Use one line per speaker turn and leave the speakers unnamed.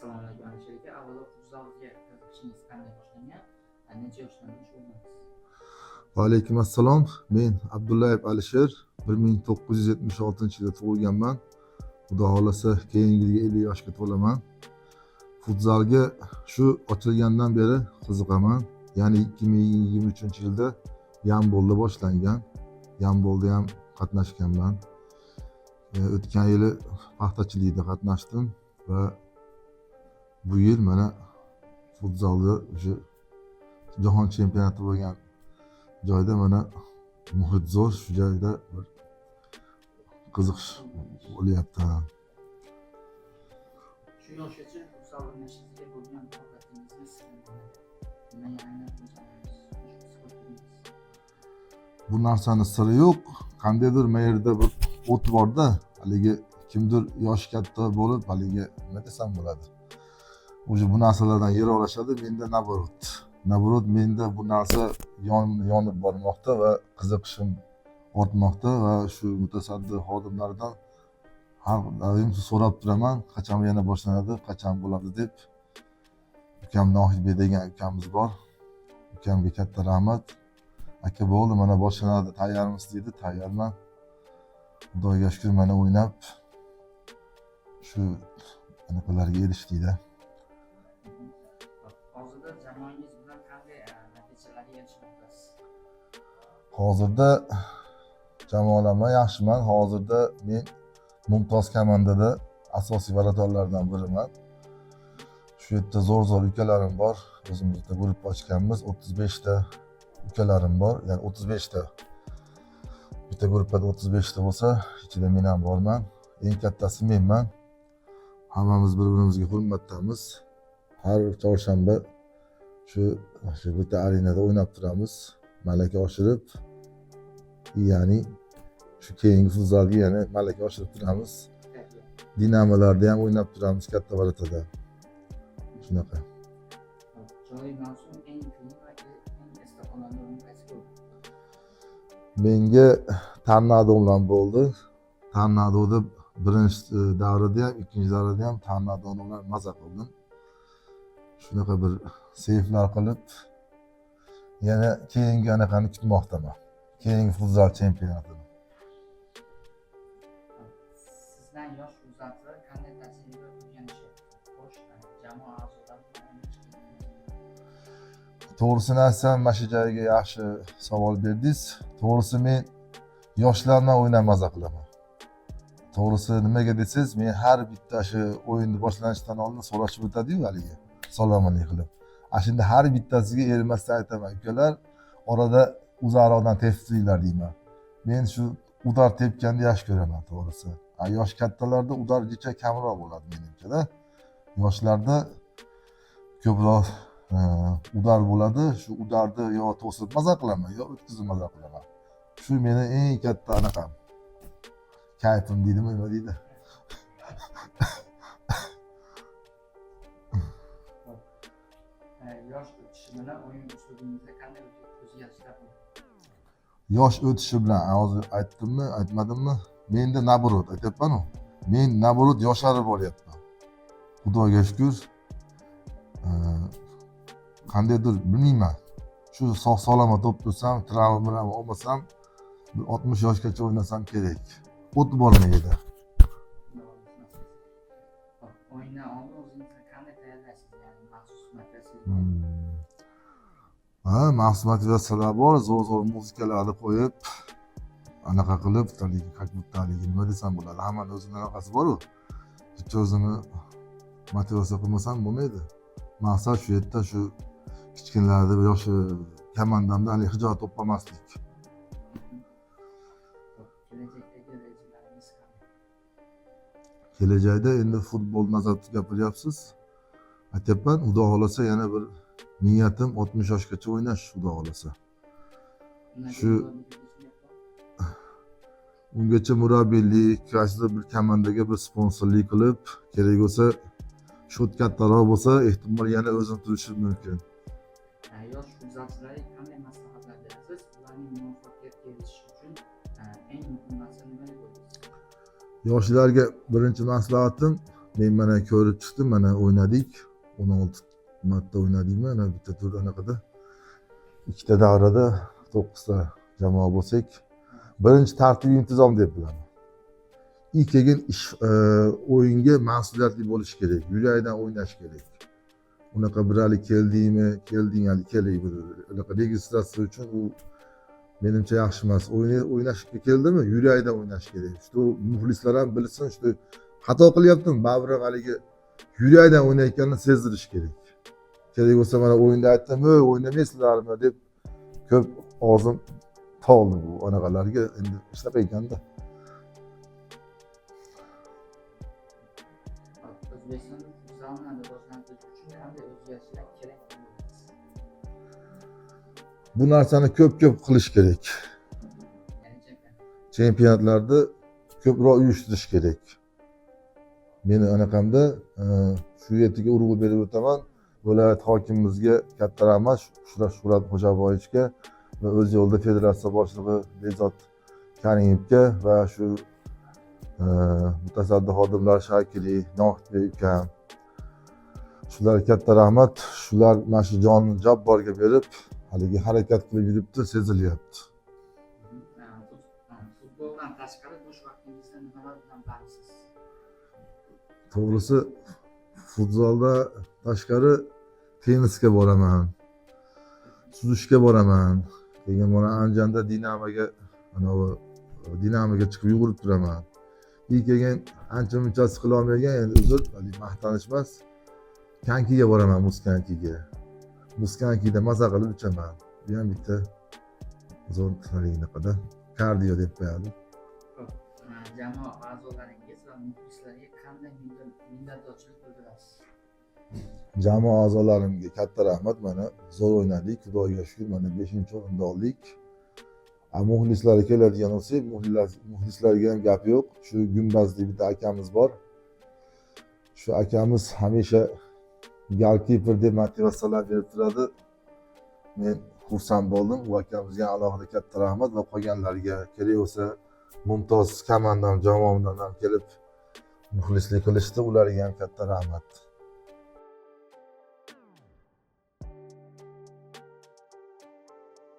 Assalomu alaykum, Alisher aka. Avvalo, futzalga qiziqishingiz qanday boshlangan? Necha yoshdan shug'ullanasiz?
Va alaykum assalom. Men Abdullayev Alisher, 1976 yilda tug'ilganman. Xudo xohlasa, keyingi yilga 50 yoshga to'laman. Futzalga shu ochilgandan beri qiziqaman. Ya'ni 2023 yilda Yambolda boshlangan. Yambolda ham qatnashganman. O'tgan yili paxtachilikda qatnashdim va bu yil mana futzalda o'sha jahon chempionati bo'lgan joyda, mana muhit zo'r, shu joyda bir qiziqish bo'lyapti, ha.
Shu yoshgacha futzal o'ynashingizga bo'lgan muhabbatingizni siri nimada? Nimaga aynan futzal o'ynashni?
Bu narsani siri yo'q. Qandaydir mana yerda bir o't borda, haligi kimdir yoshi katta bo'lib, haligi nima desam bo'ladi, уже bu narsalardan yiroqlashadi. Menda наоборот, menda bu narsa yonib bormoqda va qiziqishim ortmoqda va shu mutasaddi xodimlardan har doim so'rab turaman, qachon yana boshlanadi, qachon bo'ladi deb. Ukam Nohidbek degan ukamiz bor, ukamga katta rahmat. "Aka, bo'ldi, mana boshlanadi, tayyormisiz?" deydi. "Tayyorman, Xudoga shukur, mana o'ynab shu anaqalarga erishdikda."
Hozirda jamoangiz bilan qanday natijalarga erishmoqdasiz?
Hozirda jamoalar bilan yaxshiman. Hozirda men Mumtoz komandada asosiy вратарь lardan biriman. Shu yerda zo'r zo'r ukalarim bor. O'zimizda gruppa ochganmiz, 35 ta ukalarim bor, ya'ni 35 ta, bitta gruppada 35 ta bo'lsa, ichida men ham borman, eng kattasi menman. Hammamiz bir birimizga hurmatdamiz. Har chorshanba shu bitta arenada o'ynab turamiz, malaka oshirib, ya'ni shu keyingi futzalga yana malaka oshirib turamiz. Dinamolarda ham o'ynab turamiz katta ворота da, shunaqa.
Joriy mavsum eng qiyin va eng esda qolarli o'yin qaysi bo'ldi?
Menga Tornado bilan bo'ldi. Tornadoda birinchi davrada ham, ikkinchi davrada ham Tornado bilan maza qildim. Shunaqa bir seyflar qilib, yana keyingi anaqani kutmoqdaman, keyingi futzal chempionatini.
Sizdan yosh futzalchilar qanday tajriba o'rganishyapti? Xo'sh, jamoa a'zolari bilan o'ynash qiyin.
To'g'risini aytsam, mana shu joyga yaxshi savol berdingiz. To'g'risi, men yoshlar bilan o'ynab maza qilaman. To'g'risi, nimaga desangiz, men har bitta shu o'yinni boshlanishidan oldin so'rashib o'tadiyu, haligi salom alik qilib, ana shunda har bittasiga erinmasdan aytaman: "Ukalar, orada uzoqroqdan tepinglar", deyman. Men shu удар tepganni yaxshi ko'raman, to'g'risi. A yosh kattalarda удар jicha kamroq bo'ladi menimchada. Yoshlarda ko'proq удар bo'ladi. Shu удар ni yo to'sib maza qilaman, yo o'tkazib maza qilaman. Shu meni eng katta anaqam, kayfim deydimi, nima deydi.
Yosh o'tishi bilan o'yin uslubingizda qanday o'zgarishlar bo'ldi?
Yosh o'tishi bilan, hozir aytdimmi, aytmadimmi, menda наоборот, aytyapmanu, men наоборот yosharib boryapman, Xudoga shukur. Qandaydir, bilmayman, shu sog' salomat bo'lib tursam, travma olmasam, bir 60 yoshgacha o'ynasam kerak, o't bor menda.
Hop, o'yindan oldin o'zingizni qanday tayyorlaysiz? Ya'ni maxsus motivatsiyangiz bormi?
Ha, maxsus motivatsiyalar bor. Zo'r zo'r muzikalarni qo'yib, anaqa qilib, haligi, как будто haligi, nima desam bo'ladi, hammani o'zini anaqasi boru, bitta o'zini motivatsiya qilmasam bo'lmaydi. Maqsad shu yerda shu kichkinalarni, yoshi komandamda haligi xijolat bo'lib qolmaslik.
Hop, kelajakdagi rejalaringiz qanday?
Kelajakda endi futbol nazarda tutib gapiryapsiz. Aytyapman, Xudo xohlasa, yana bir niyatim 60 yoshgacha o'ynash, Xudo xohlasa.
Undan keyin
Ungacha murabbiylik, qaysidir bir komandaga bir sponsorlik qilib, kerak bo'lsa, счёт kattaroq bo'lsa, ehtimol yana o'zim turishim mumkin.
Yosh futzalchilarga qanday maslahatlar berasiz? Ularning muvaffaqiyatga erishishi uchun eng muhim narsa nima deb o'ylaysiz?
Yoshlarga birinchi maslahatim Men mana ko'rib chiqdim, mana o'ynadik. 16 marta o'ynadikmi? Ana bitta tur anaqada. Ikkita davrada 9 ta jamoa bo'lsak, birinchi tartib intizom deb bilaman. И keyin ish o'yinga mas'uliyatli bo'lish kerak, yurakdan o'ynash kerak. Unaqa bir hali keldingmi, kelding hali keling, unaqa registratsiya uchun u menimcha yaxshi emas. O'ynashga keldimi, yurakdan o'ynash kerak. Что muxlislar ham bilsin, что xato qilyaptim, baribir ham haligi yurakdan o'ynayotganini sezdirish kerak. Kerak bo'lsa mana o'yinda aytdim, "Ey, o'ynamaysizlarmi?" deb ko'p og'zim toldi bu anaqalarga. Endi shunaqa ekanda.
O'zbekistonda futzalni rivojlantirish uchun qanday o'zgarishlar kerak deb o'ylaysiz?
Bu narsani ko'p-ko'p qilish kerak.
Ya'ni chempionat.
Chempionatlarni ko'proq uyushtirish kerak. Meni anaqamda shu yerga urg'u berib o'taman. Viloyat hokimimizga katta rahmat, Shuhrat Xo'jaboyevichga va o'z yo'lida federatsiya boshlig'i Behzod Karimovga va shu mutasaddi xodimlar Shakili, Nohidbek ukam. Shularga katta rahmat. Shular mana shu jonni Jabborga berib, haligi harakat qilib yuribdi, sezilyapti.
Futboldan tashqari bo'sh vaqtingizda nimalar bilan bandsiz?
To'g'risi, futzalda tashqari tennisga boraman, suzishga boraman. Keyin mana Andijonda Dinamoga, anavi Dinamoga chiqib yugurib turaman. И keyin ancha munchasi qilolmagan, endi uzr, haligi maqtanish emas. Konkiga boraman, muz konkiga. Muz konkida maza qilib uchaman. Bu ham bitta zo'r haliginaqada kardio deb qo'yadi.
Jamoa a'zolaringiz va muxlislarga qanday minnatdorchilik bildirasiz?
Jamoa a'zolarimga katta rahmat. Mana zo'r o'ynadik, Xudoga shukur, mana 5-o'rinda oldik. A muxlislarga keladigan bo'lsak, muxlislarga ham gap yo'q. Shu Gumbazli bitta akamiz bor. Shu akamiz hamisha golkiper deb motivatsiyalar berib turadi. Men xursand bo'ldim. U akamizga alohida katta rahmat va qolganlarga kerak bo'lsa Mumtoz komandam, jamoamdan ham kelib muxlislik qilishdi. Ularga ham katta rahmat.